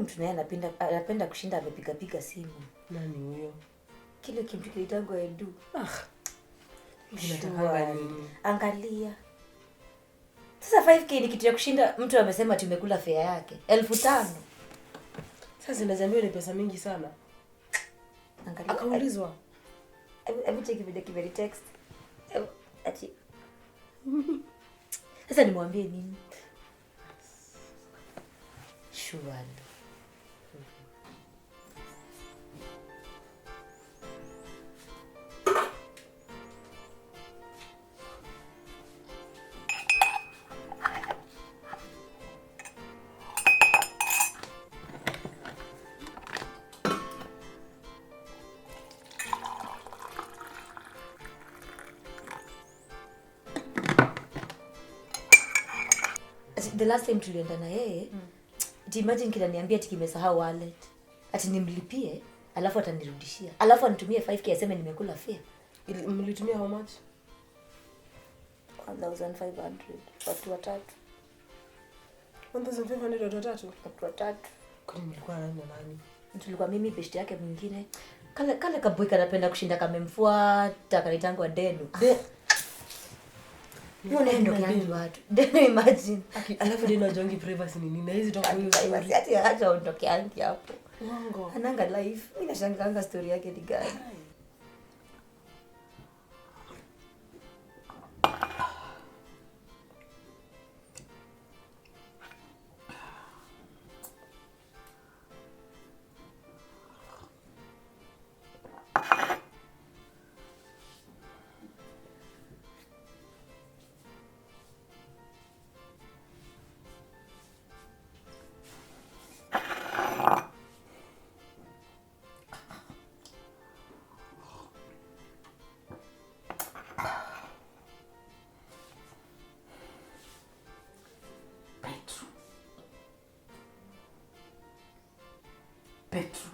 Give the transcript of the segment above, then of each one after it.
Huyu mtu naye anapenda kushinda amepiga piga simu. Nani huyo? Kile kimtu kilitango Edu. Ah. Inatakanga nini? Angalia. Sasa 5K ni kitu ya kushinda mtu amesema tumekula fare yake. 5,000. Sasa inaambiwa ni pesa mingi sana. Angalia. Akaulizwa. Hebu check video kiberi text. Ati. Sasa nimwambie nini? Surely. The last time tulienda na yeye, imagine kinaniambia ati kimesahau wallet. Ati nimlipie, alafu atanirudishia. Alafu anitumie 5K aseme nimekula fare. Mlitumia how much? 1500 watu watatu. 1500 watu watatu? Watu watatu. Kwani nilikuwa nani na nani? Tulikuwa mimi, best yake mwingine. Kale kaboy kanapenda kushinda kamemfuata, kanaitangwa Denu. Mbona ndo kiangi watu? Denu imagine. Alafu Denu ajongi privacy ni nini? Hizi toka huyo story. Ati acha ondoke angi hapo. Uongo. Ananga life. Mimi nashangaanga story yake ni gani? Petro.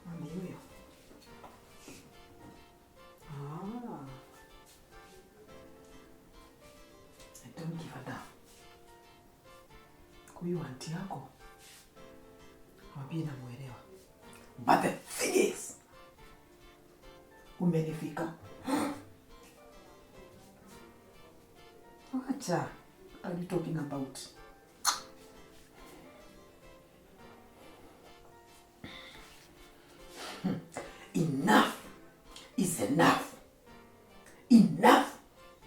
Nani huyo? Ah. I don't give a damn. Huyu auntie yako mwambie namuelewa. But the thing is, umenifika. Acha, are you talking about? Enough is enough. Enough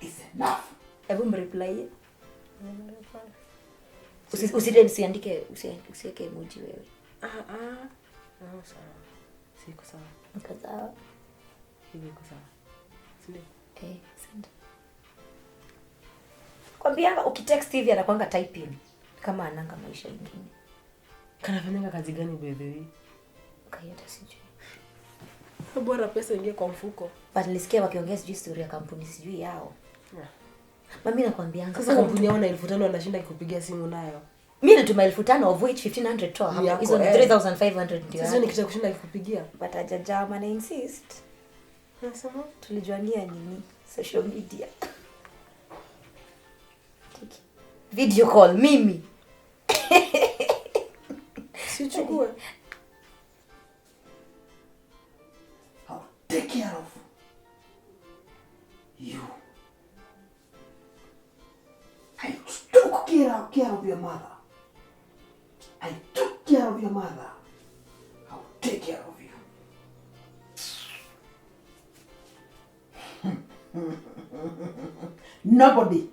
is enough. Hebu mreply. Usiandike, usiweke emoji wewe. Sawa. Siko sawa. Niko sawa. Hivi iko sawa. Sindio? Send. Kwambia ukitext hivi anakuanga typing kama ananga maisha ingine. Kanafanyanga kazi gani by the way? Kayata sijui. Bora pesa ingie kwa mfuko. But nilisikia wakiongea sijui story ya kampuni sijui yao. Yeah. Mami nakwambianga sasa kampuni yao na 5,000 wanashinda kukupigia simu nayo. Mimi nilituma 5,000 of which 1,500 toa hapo. Hizo ni 3,500 ndio. Sasa ni kitu kushinda kukupigia. But hajajama na insist. Nasema tulijuania nini? Social media. Video call mimi. Sichukue. I'll take care of you. I took care of your mother. I took care of your mother. I'll take care of you. Nobody.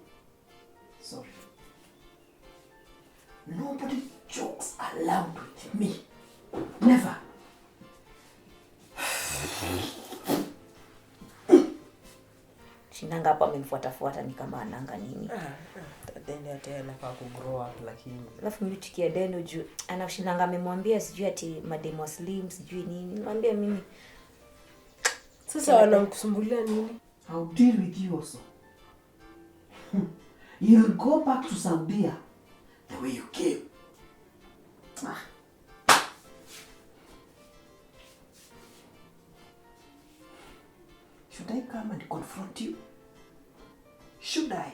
Sorry. Nobody jokes allowed with me. Never. Shinanga hapo amemfuatafuata ni kama ananga nini. Deni hata anafaa ku grow up lakini. Alafu mimi tikia Deno juu anashinanga amemwambia sijui ati mademo slim sijui nini. Niambia mimi. Sasa wanamkusumbulia nini? I'll deal with you also. You'll go back to Saudi the way you came. Ah. Should I come and confront you? Should I?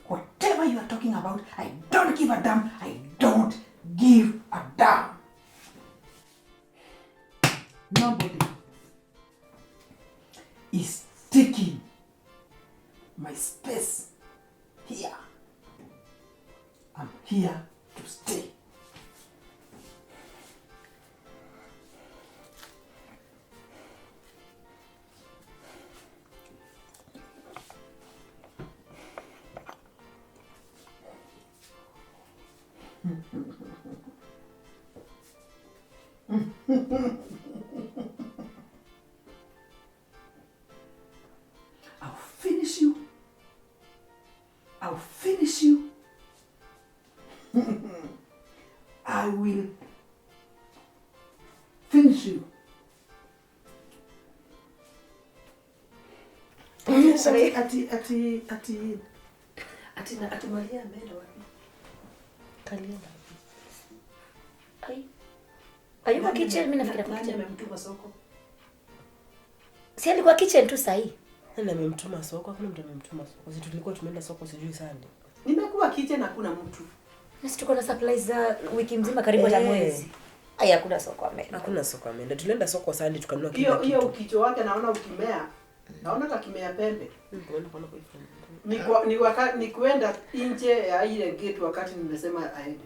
Whatever Whatever you are talking about, I don't give a damn. I don't give a damn. Nobody is taking my space here. I'm here to stay. I'll finish you. I'll finish you. I will finish you. Ati Maria ameenda wapi? Kalienda. Ai. Ayuko kitchen, mimi nafikiri kwa kitchen. Amemtuma soko. Si alikuwa kitchen tu sahi. Nani amemtuma soko? Hakuna mtu amemtuma soko. Si tulikuwa tumeenda soko sijui sana. Nimekuwa kitchen hakuna mtu. Na si tuko na supplies za wiki mzima karibu hata mwezi. Ai hakuna soko ameenda. Hakuna soko ameenda. Tulienda soko sana tukanunua kila kitu. Hiyo ukicho wake naona ukimea. Naona kakimea pembe. Ni kwenda nje ya ile gate wakati nimesema aende.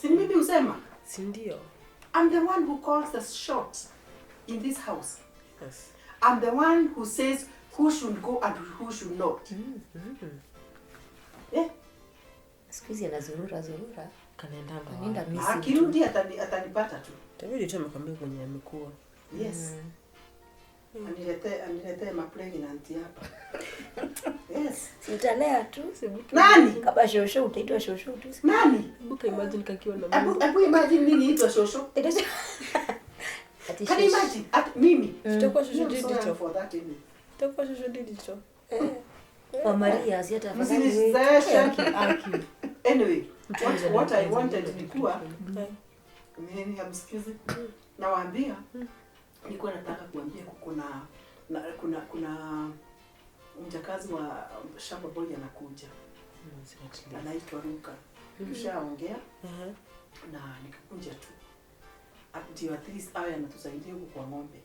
Si mimi usema? Si ndio. I'm the one who calls the shots in this house. Yes. I'm the one who says who should go and who should not. Yeah. Siku hizi anazurura. Kanaenda missing. Akirudi atanipata tu. Tabidi tu amekwambia kwenye amekuwa. Yes. Aniletee mapregnant hapa. Yes. Sitalea tu. Nani? Kama shosho utaitwa shosho tu. Nani? Hebu imagine kakiwa na mimi. Hebu imagine mimi niitwa shosho. Can you imagine? At mimi. Tutakuwa shosho digital for that anyway. Tutakuwa shosho digital. Kwa Maria si hata afadhali. Msinizoeshe aki. Anyway, what I wanted ni kuwa nini hamsikizi? Nawaambia nilikuwa nataka kuambia kuna mjakazi wa shamba boy anakuja. Anaitwa Luka. Tushaongea na nikakuja tu. Ndio at least awe anatusaidia huko kwa ng'ombe.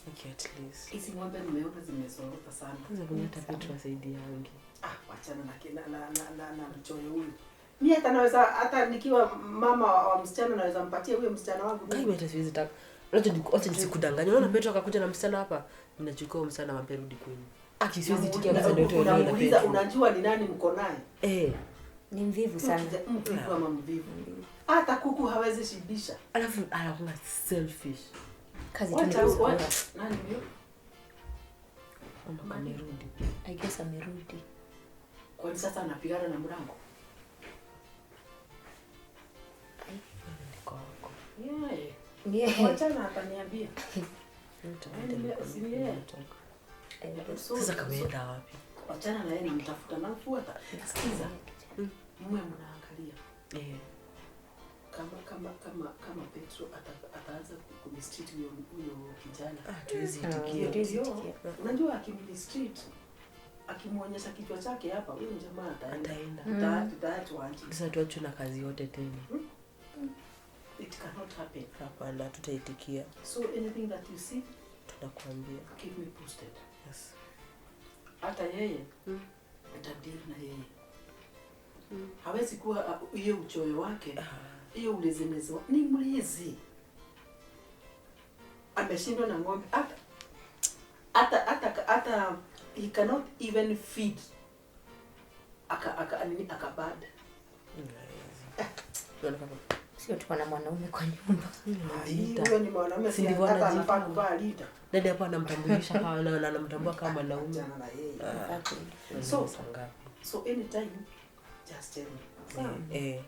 Okay, at least. Hizi ng'ombe nimeona zimezorota sana. Kwanza kuna hata Petro asaidiangi. Wachana na mchoyo huyu. Mimi hata naweza hata nikiwa mama wa msichana naweza mpatia huyo msichana wangu. Mimi hata siwezi taka. Acha nisikudanganye. Unaona Petro akakuja na msichana hapa, ninachukua msichana mwambie rudi kwenu. Aki siwezi tikia msichana yote wewe na Petro. Unajua ni nani mko naye? Ni mvivu sana. Mvivu ama mvivu. Hata kuku hawezi shibisha. Alafu anakuwa selfish. Kazi tu ni kuzungumza. Nani huyo? Mama amerudi. I guess amerudi. Kwa nini sasa anapigana na mlango? Niko wako. Yeah. Wacha ataniambia. Sasa kameenda wapi? Wachana na yeye namtafuta na mfuata. Sikiza. Mume mnaangalia. Kama Petro ataanza kumistreat huyo kijana. Tuwezi itikia. Unajua akimistreat akimuonyesha kichwa chake hapa huyo jamaa ataenda. Tutaachwa nje. Sasa tuachwe na kazi yote tena. It cannot happen. Hapana, tutaitikia. So anything that you see tunakuambia. Keep me posted. Yes. Hata yeye nitadeal na yeye. Hawezi kuwa hiyo uchoyo wake, hiyo ulezenezi ni mlezi. Ameshindwa na ng'ombe hata he cannot even feed aka bad. Sio tuko na mwanaume kwa nyumba. Huyo ni mwanaume si hata anafaa kuvaa leader. Dada hapa anamtambulisha kama na anamtambua kama mwanaume. So so anytime just tell me.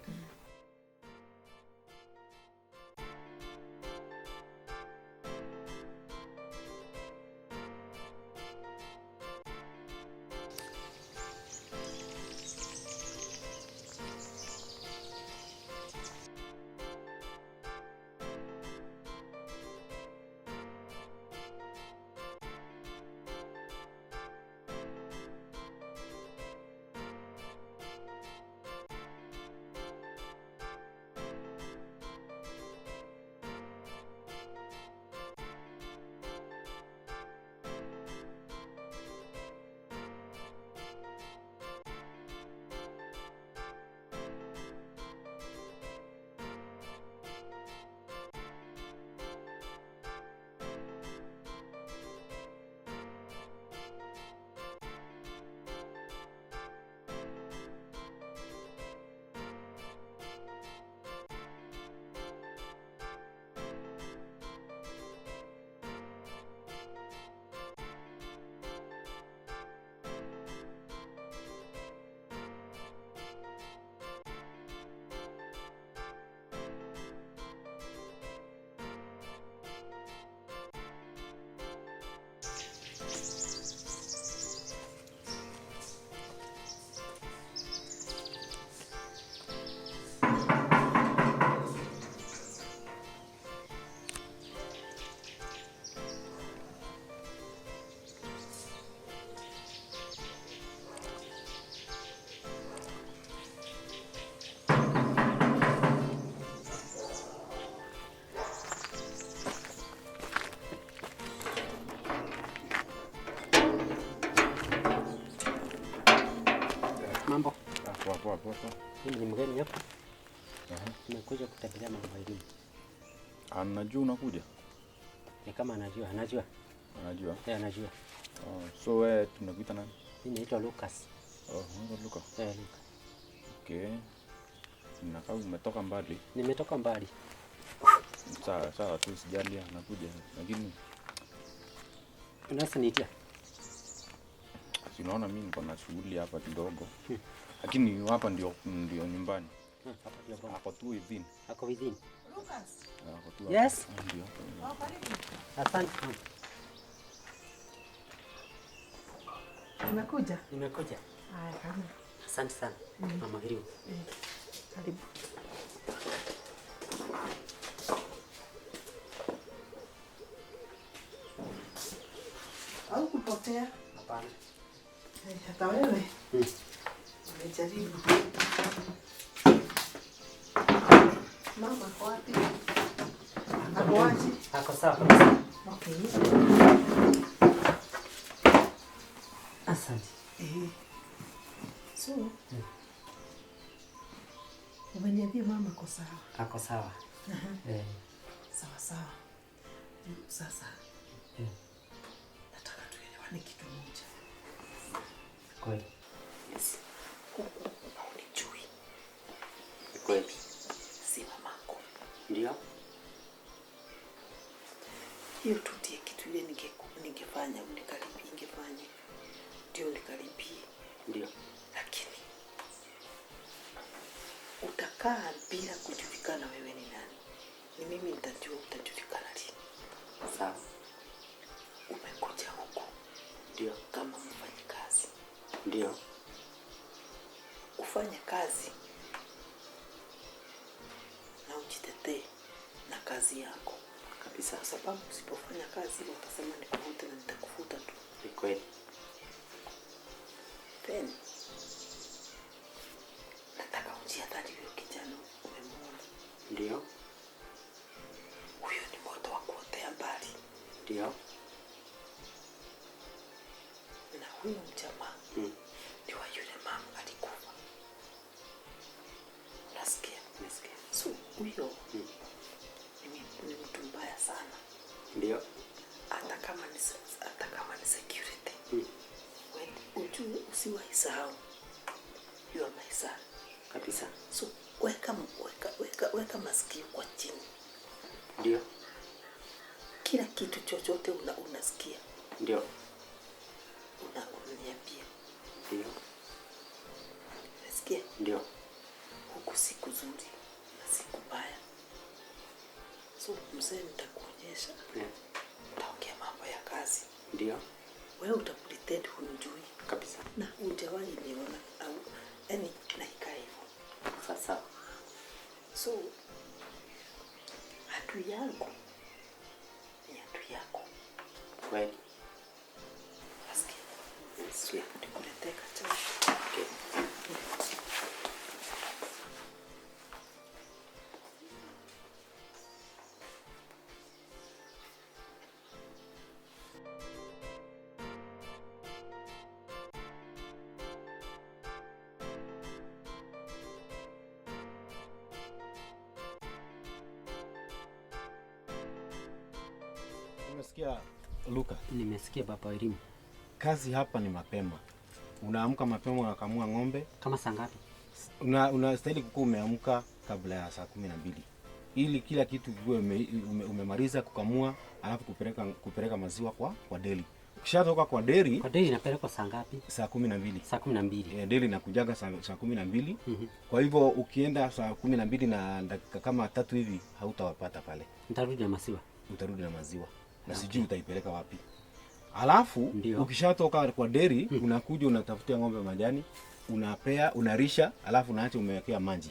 Mambo. Poa poa poa. Mimi ni mgeni hapa. Nimekuja kutembelea mama Irene. Anajua unakuja? Ni kama anajua, anajua. Anajua? Eh, anajua. Oh, so wewe tunakuita nani? Mimi naitwa Lucas. Oh, unaitwa Lucas. Eh, Lucas. Okay. Nakaa umetoka mbali. Nimetoka mbali. Sawa sawa tu, sijali anakuja. Lakini unaweza niitia? Si unaona mimi niko na shughuli hapa kidogo. Lakini hapa ndio nyumbani. Hapa ndio boma. Hapo tu within. Ako within. Lucas. Hapo tu. Yes. Ndio. Oh, karibu. Asante. Umekuja? Nimekuja. Haya, karibu. Asante sana. Mama Irene. Karibu. Au kupotea? Hapana. Hata wewe? Umejaribu. Mama ako wapi? Ako wapi? Ako sawa kabisa. Okay. Asante. So, umeniambia mama ako sawa. Ako sawa. Sawa sawa. Sasa. Nataka tuelewane kitu moja. Kweli. Yes. Haunijui. Kweli. Si mamako. Ndio. Hiyo tu ndiye kitu ile ningefanya unikaribie, ingefanya. Ndio unikaribie. Ndio. Lakini utakaa bila kujulikana wewe ni nani. Ni mimi nitajua utajulikana lini. Sawa. Umekuja huku. Ndio. Kama mfanyikazi. Ndio. Ufanye kazi na ujitetee na kazi yako kabisa, kwa sababu usipofanya kazi utasema nikufute na nitakufuta tu. Ni kweli. Then nataka ujiadhari huyo kijana umemuona. Ndio. Huyo ni moto wa kuotea mbali. Ndio. Na huyo mjamaa ni wa yule mama alikufa. Unasikia? Nasikia. So huyo ni mtu mbaya sana. Ndio. Hata kama ni security. Ujue usiwahi sahau. You are my son. Kabisa. So weka masikio kwa chini. Ndio. Kila kitu chochote unasikia. Ndio. Unaniambia. Ndio. Unasikia? Ndio. Huku siku nzuri na siku mbaya. So mzee nitakuonyesha. Utaongea mambo ya kazi. Ndio. Wewe utapretend hunijui. Kabisa. Na hujawahi niona au yani naikaa hivyo. Sasa. So adui yangu ni adui yako. Kweli. Nasikia. Nasikia. Nikuletee kachai. Okay. Umesikia Luka? Nimesikia baba Elimu. Kazi hapa ni mapema. Unaamka mapema unakamua ng'ombe. Kama saa ngapi? Unastahili kukuwa umeamka kabla ya saa 12. Ili kila kitu kiwe umemaliza kukamua, alafu kupeleka maziwa kwa deli. Ukishatoka kwa deli, kwa deli inapelekwa saa ngapi? Saa 12. Saa 12. Deli inakujaga saa 12. Kwa hivyo ukienda saa 12 na dakika kama 3 hivi hautawapata pale. Nitarudi na maziwa. Utarudi na maziwa. Na sijui utaipeleka wapi. Alafu ukishatoka kwa deri unakuja unatafutia ng'ombe majani, unapea, unarisha, alafu unaacha umewekea maji.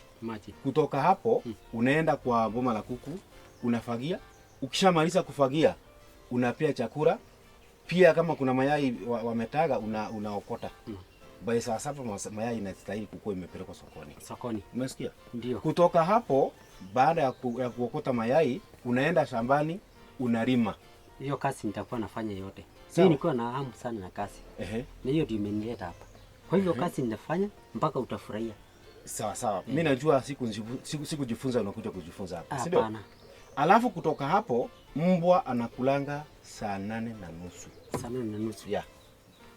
Kutoka hapo unaenda kwa boma la kuku, unafagia. Ukishamaliza kufagia, unapea chakula. Pia kama kuna mayai wametaga unaokota. By saa 7 mayai inastahili kukua imepelekwa sokoni. Sokoni. Umesikia? Ndio. Kutoka hapo baada ya kuokota mayai, unaenda shambani, unalima. Hiyo kazi nitakuwa nafanya yote. Mimi nilikuwa na hamu sana na kazi. Ehe. Na hiyo ndio imenileta hapa. Kwa hivyo kazi ninafanya mpaka utafurahia. Sawa sawa. Mimi najua sikujifunza unakuja kujifunza hapa. Si ndio? Hapana. Alafu kutoka hapo mbwa anakulanga saa 8:30. Saa 8:30. Yeah.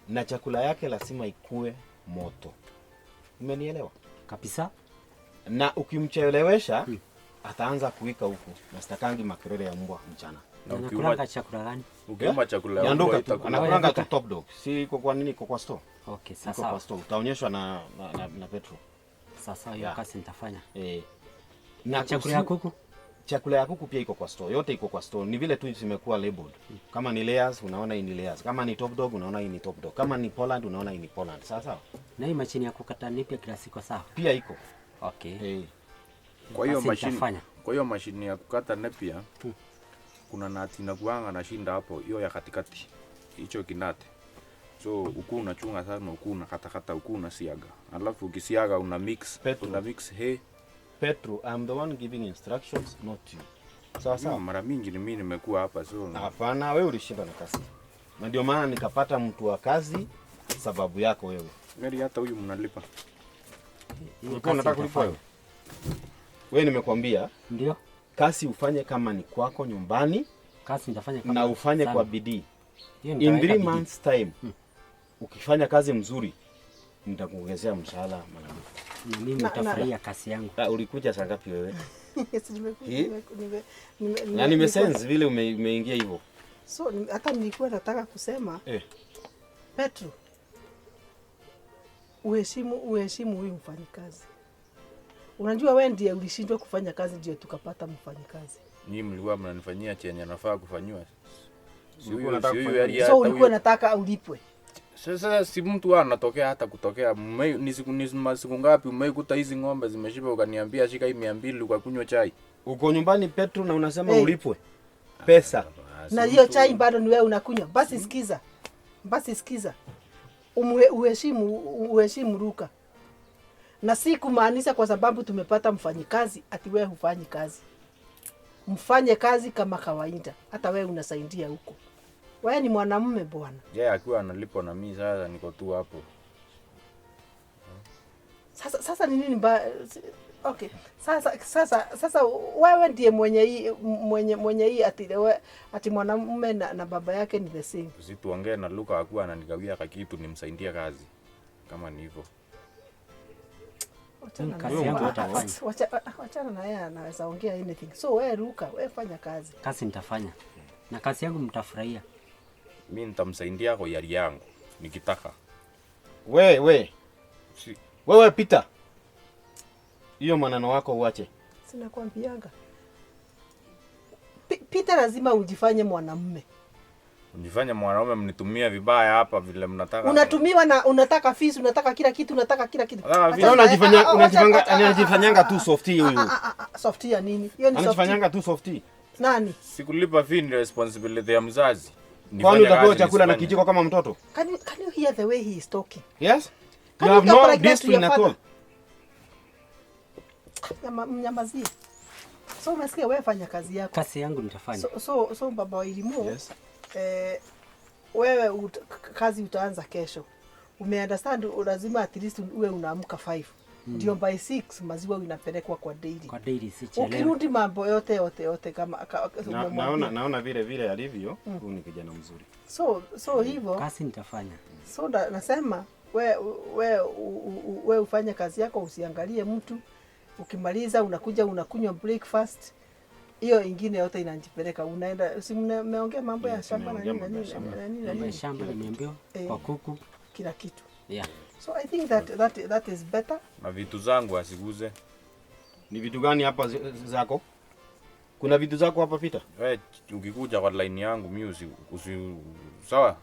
Na chakula yake lazima ikue moto. Umenielewa? Kabisa. Na ukimchelewesha ataanza kuika huku na sitakangi makelele ya mbwa mchana. Na Anakulanga chakula gani? Ukiuma chakula ya mbwa itakula. Anakulanga tu Top Dog. Si iko kwa nini, iko kwa store? Okay, Iko sasa. kwa store. Utaonyeshwa na Petro. Sasa hiyo kazi nitafanya. Na chakula ya kuku? Chakula ya kuku pia iko kwa store. Yote iko kwa store. Ni vile tu zimekuwa labeled. Kama ni layers unaona hii ni layers. Kama ni Top Dog unaona hii ni Top Dog. Kama ni Poland unaona hii ni Poland. Sawa sawa. Na hii mashine ya kukata nipia kila siku sawa? Pia iko. Okay. Kwa hiyo mashine, kwa hiyo mashine ya kukata nepia kuna nati na kuanga na shinda hapo hiyo ya katikati. Hicho kinate. So uku unachunga sana, uku unakatakata, uku unasiaga. Alafu ukisiaga una mix, Petro. Una mix hay. Petro, I'm the one giving instructions, not you. Sawa sawa. Mara mingi ni mimi nimekuwa hapa so. Hapana, wewe ulishinda na kazi. Na ndio maana nikapata mtu wa kazi sababu yako wewe. Mimi hata huyu mnalipa. Ulikuwa unataka kulipa wewe? Wewe nimekwambia. Ndio. Kazi ufanye kama ni kwako nyumbani. Kazi nitafanya kama na ufanye kwa bidii. In In 3 months time ukifanya kazi mzuri nitakuongezea mshahara mara mbili. Na mimi nitafurahia kazi yangu. Ulikuja saa ngapi wewe? Nime Na nimesense vile umeingia hivyo. So hata nilikuwa nataka kusema Petro, uheshimu huyu mfanyikazi. Unajua wewe ndiye ulishindwa kufanya kazi ndio tukapata mfanyikazi. Nyinyi mlikuwa mnanifanyia chenye nafaa kufanywa. So ulikuwa unataka ulipwe. Sasa si mtu anatokea hata kutokea. Ni siku ngapi umeikuta hizi ng'ombe zimeshiba ukaniambia shika hii 200 ukakunywa chai? Uko nyumbani Petro na unasema ulipwe pesa. Na hiyo chai bado ni wewe unakunywa. Basi sikiza. Basi sikiza. Uheshimu Ruka. Na si kumaanisha kwa sababu tumepata mfanyikazi ati wewe hufanyi kazi. Mfanye kazi kama kawaida. Hata wewe unasaidia huko. Wewe ni mwanamume bwana. Yeye akiwa analipwa na mimi sasa niko tu hapo. Sasa ni nini okay. Sasa wewe ndiye mwenye hii ati ati mwanamume na baba yake ni the same. Usituongee na Luka akuwa ananikawia kitu nimsaidie kazi. Kama ni hivyo. Wachana na yeye, anaweza ongea anything. So wewe Luka, wewe fanya kazi. Kazi nitafanya. Na kazi yangu mtafurahia. Mimi nitamsaidia kwa yari yangu nikitaka. Wewe. Si. Wewe Peter. Hiyo maneno wako uache. Sina kuambianga. Peter lazima ujifanye mwanamume. Ujifanye mwanaume, mnitumia vibaya hapa vile mnataka. Unatumiwa na unataka fees, unataka kila kitu, unataka kila kitu. Unajifanya unajifanyanga tu softy huyu. Softy ya nini? Hiyo ni softy. Unajifanyanga tu softy. Nani? Sikulipa fee ni responsibility ya mzazi. Kwani utapewa chakula na kijiko kama mtoto? Can you hear the way he is talking? Yes? You have no discipline at all. Mnyamazie. So unasikia wewe fanya kazi yako. Kazi yangu nitafanya. So baba wa Elimu. Yes. Wewe kazi utaanza kesho. Umeunderstand lazima at least uwe unaamka 5. Ndio by 6 maziwa inapelekwa kwa daily. Kwa daily si chelewe. Ukirudi mambo yote kama naona vile alivyo, huyu ni kijana mzuri. So hivyo kazi nitafanya. So nasema we ufanye kazi yako, usiangalie mtu. Ukimaliza unakuja unakunywa breakfast. Hiyo ingine yote inajipeleka. Unaenda, si mmeongea mambo ya shamba na nini? Shamba nimeambiwa kwa kuku kila kitu. Yeah. So I think that is better. Na vitu zangu asiguze. Ni vitu gani hapa zako? Kuna vitu zako hapa Peter? Wewe ukikuja kwa line yangu mimi usi sawa?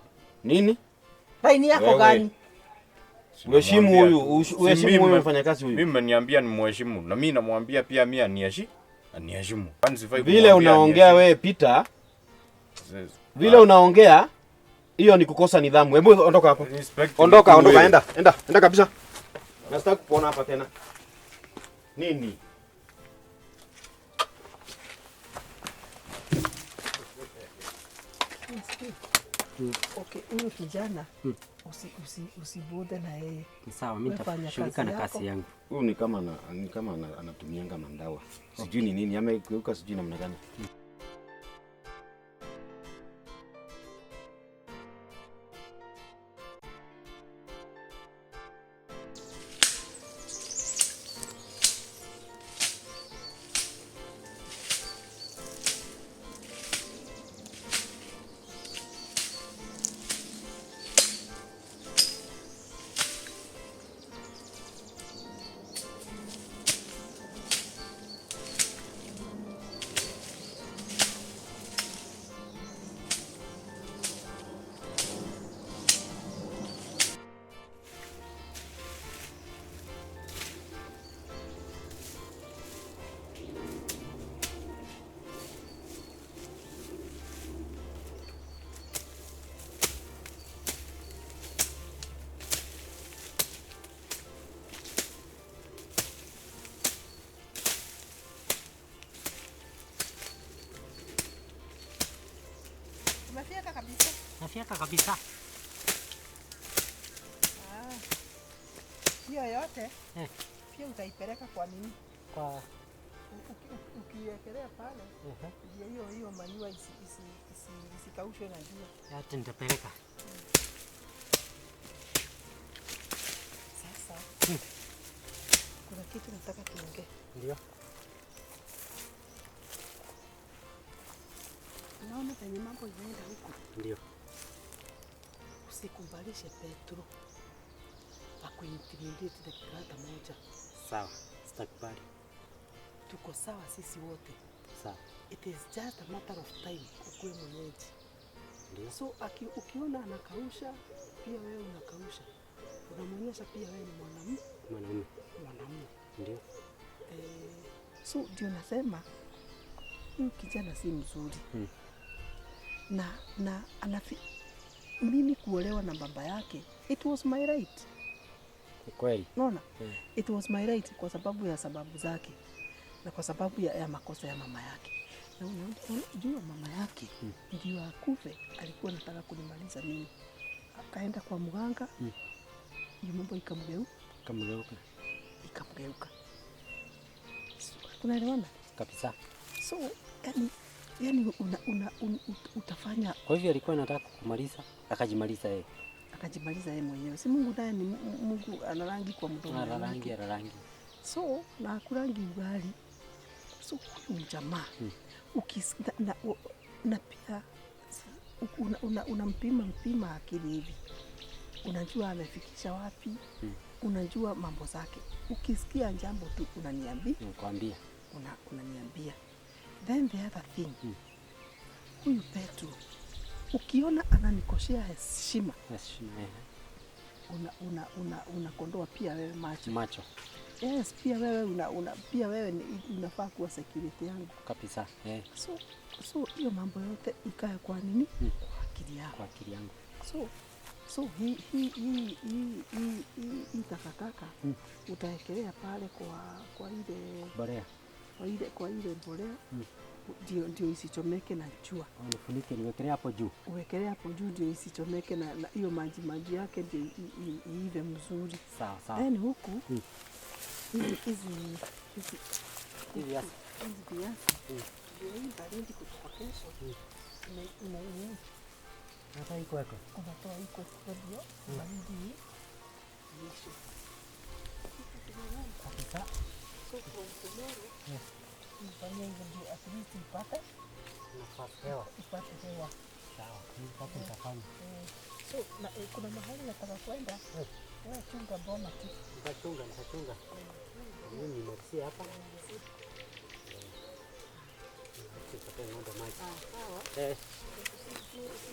Nini? Line yako gani? Uheshimu huyu, uheshimu huyu mfanyakazi huyu. Mimi mmeniambia nimheshimu na mimi namwambia pia mimi aniheshimu. Kwani sifai vile unaongea wewe Peter? Vile unaongea hiyo ni kukosa nidhamu. Hebu ondoka hapo. Ondoka, enda. Enda kabisa. Nataka kukuona hapa tena. Nini? Okay, huyo kijana usibode na yeye. Sawa, mimi nitashughulika na kazi yangu. Huyu ni kama anatumianga mandawa. Sijui ni nini, amegeuka sijui namna gani. Umefyeka kabisa? Nafyeka kabisa. Hiyo yote pia utaipeleka kwa nini? Kwa ukiwekelea pale ndio hiyo manure isikaushwe na jua. Yote nitapeleka. Sasa kuna kitu nataka tuongee. Ndio. Naona penye mambo inaenda huko. Ndio. Usikubalishe Petro akuintimidate dakika hata moja. Sawa, sitakubali. Tuko sawa sisi wote. Sawa. It is just a matter of time ukuwe mwenyeji. Ndio. So ukiona anakausha, pia wewe unakausha. Unamuonyesha pia wewe ni mwanamume. Mwanamume. Mwanamume. Ndio. So ndio nasema huyu kijana si mzuri. Na mimi kuolewa na baba yake, it was my right. Kweli. Unaona? It was my right kwa sababu ya sababu zake na kwa sababu ya makosa ya mama yake. Na unajua mama yake ndio akufe, alikuwa anataka kunimaliza mimi. Akaenda kwa mganga. Hiyo mambo ikamgeuka. Ikamgeuka. So, tunaelewana? Kabisa. So, yani utafanya. Kwa hivyo alikuwa anataka kukumaliza, akajimaliza yeye. Akajimaliza yeye mwenyewe. Si Mungu naye ni Mungu, ana rangi kwa mdomo. Ana rangi. So, na akurangi ugali. So huyu mjamaa na pia unampima mpima akili hivi. Unajua amefikisha wapi? Unajua mambo zake. Ukisikia jambo tu unaniambia. Nakwambia. Unaniambia. Then the other thing, huyu Petro, ukiona ananikoshea heshima, unakondoa pia wewe macho. Yes, pia wewe pia wewe unafaa kuwa security yangu. Kabisa. So hiyo mambo yote ikae kwa nini? Kwa akili yako. Kwa akili yangu. So hii takataka utaekelea pale kwa ile mbolea. Kwa ile mbolea ndio isichomeke na jua. Unifunike niwekelee hapo juu. Uwekelee hapo juu ndio isichomeke na hiyo maji yake ndio iive mzuri. Sawa sawa. Then huku hizi viazi. Ndio hii baridi kutoka kesho. Hata iko hapo. Unatoa iko ndio baridi iishe. Kabisa. So from tomorrow, nifanye hivyo ndio at least ipate nafasi hewa. Ipate hewa. Sawa, nipate nitafanya. So na, kuna mahali nataka kwenda. Wewe chunga boma tu. Nitachunga. Mimi nimalizie hapa. Nipate ng'ombe maji. Sawa.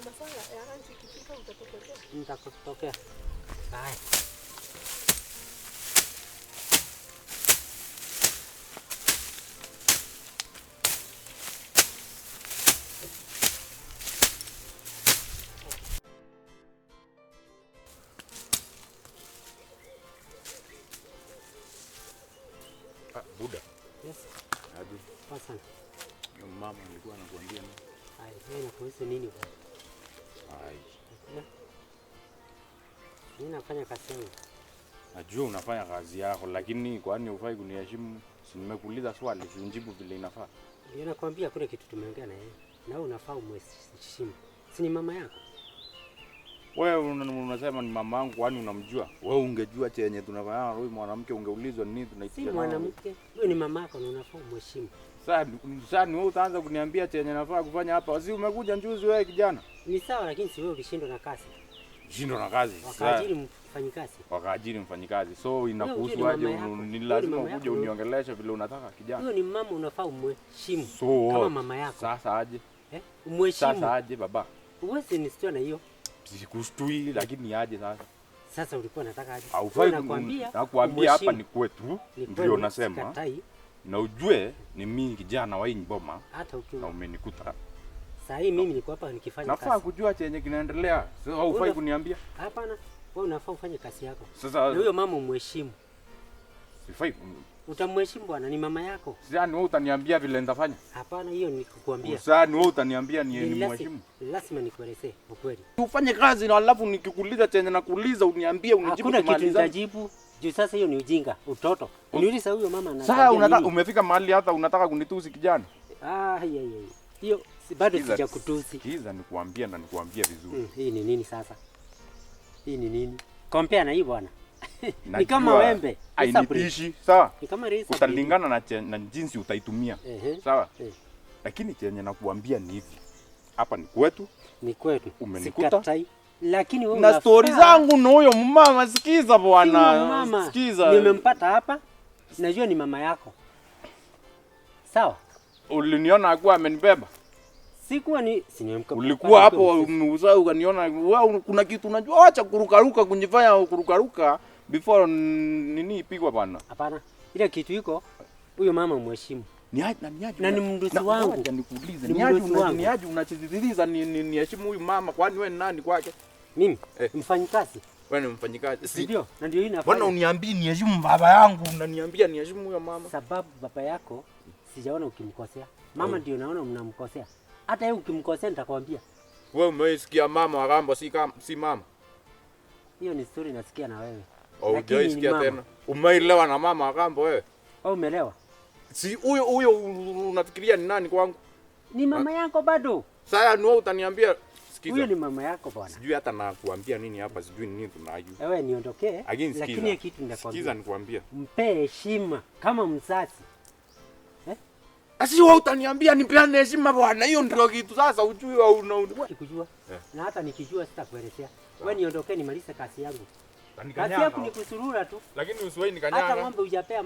Masaa ya lunch ikifika utatokea. Nitakutokea. Bye. Buda. Yes. Aje. Poa sana. Mama alikuwa anakuambia nini? Ai, yeye anakuhusu nini bwana? Ai. Mimi nafanya kazi yangu. Najua unafanya kazi yako, lakini kwani hufai kuniheshimu? Si nimekuuliza swali, si unijibu vile inafaa. Ndio nakwambia kuna kitu tumeongea na yeye. Na wewe unafaa umheshimu. Si ni mama yako? Wewe unasema ni mama yangu, kwani unamjua? Wewe ungejua chenye tunafanya na huyu mwanamke ungeulizwa nini tunaitisha. Si mwanamke, huyo ni mama yako na unafaa umheshimu. Sasa ni wewe utaanza kuniambia chenye nafaa kufanya hapa. Si umekuja njuzi wewe kijana? Ni sawa, lakini si wewe ulishindwa na kazi. Shindwa na kazi. Wakaajiri mfanyikazi. Wakaajiri mfanyikazi. So inakuhusu aje? Ni lazima ukuje uniongeleshe vile unataka kijana. Huyo ni mama, unafaa umheshimu. So, kama mama yako. Sasa aje? Umheshimu. Sasa aje baba? Uweze nisitoe na hiyo. Sikushtui, lakini aje sasa? Sasa ulikuwa unataka aje? Haufai Nakwambia, nakwambia hapa ni kwetu. Ndio nasema. Sikatai. Na ujue ni mimi kijana wa hii boma. Hata ukiwa. Na umenikuta. Sasa hii mimi niko hapa nikifanya kazi. Nafaa kujua chenye kinaendelea. Sasa haufai kuniambia. Hapana, wewe unafaa ufanye kazi yako. Sasa na huyo mama umheshimu. Sifai. Utamheshimu bwana, ni mama yako. Sasa ni wewe utaniambia vile nitafanya? Hapana, hiyo ni kukuambia. Sasa ni wewe utaniambia ni mheshimu. Lazima nikuelezee ukweli. Ufanye kazi na alafu nikikuuliza chenye nakuuliza uniambie unijibu. Hakuna kitu nitajibu. Juu sasa hiyo ni ujinga, utoto. Niuliza huyo mama na. Sasa unataka umefika mahali hata unataka kunitusi kijana? Ah, hiyo bado sijakutusi. Sikiza nikuambia na nikuambia vizuri. Hii ni nini sasa? Hii ni nini? Compare na hii bwana. Ni kama wembe. Hainitishi, sawa? Ni kama razor. Utalingana na jinsi utaitumia. Sawa? Lakini chenye nakuambia ni hivi. Hapa ni kwetu. Ni kwetu. Umenikuta. Sikatai. Lakini wewe na story zangu na huyo mama, sikiza bwana. Sikiza. Nimempata hapa. Najua ni mama yako. Sawa? Uliniona akuwa amenibeba? Sikuwa ni ulikuwa hapo umeuza ukaniona wewe kuna kitu unajua, acha kurukaruka kunjifanya kurukaruka before nini ipigwa bwana. Hapana. Ile kitu iko huyo mama mheshimu. Ni aje na ni aje na ni mdusi wangu. Nikuulize ni aje unachizidiliza ni heshimu huyu mama, kwani wewe ni nani kwake? Mimi mfanyikazi. Wewe ni mfanyikazi. Ndio, na ndio hii nafanya. Bwana uniambii niheshimu baba yangu, unaniambia niheshimu huyo mama. Sababu baba yako sijaona ukimkosea. Mama ndio naona mnamkosea. Hata yeye ukimkosea nitakwambia. Wewe umeisikia mama wa si kama si mama? Hiyo ni story nasikia na wewe. Hujaisikia tena. Umeelewa na mama wa kambo wewe? Wewe umeelewa? Si huyo huyo unafikiria ni nani kwangu? Ni mama yako bado. Sasa ni wewe utaniambia sikiza. Huyo ni mama yako bwana. Sijui hata nakuambia nini hapa, sijui nini tunayo. Wewe niondokee. Lakini kitu nitakwambia. Sikiza nikwambie. Mpe heshima kama mzazi. Asi wewe utaniambia nipeane heshima bwana. Hiyo ndio kitu sasa ujui au una kujua. Na hata nikijua sitakuelezea. Wewe niondokee nimalize kazi yangu. Kazi yako ni kusurura tu. Lakini usiwahi nikanyanga. Hata ng'ombe hujapea.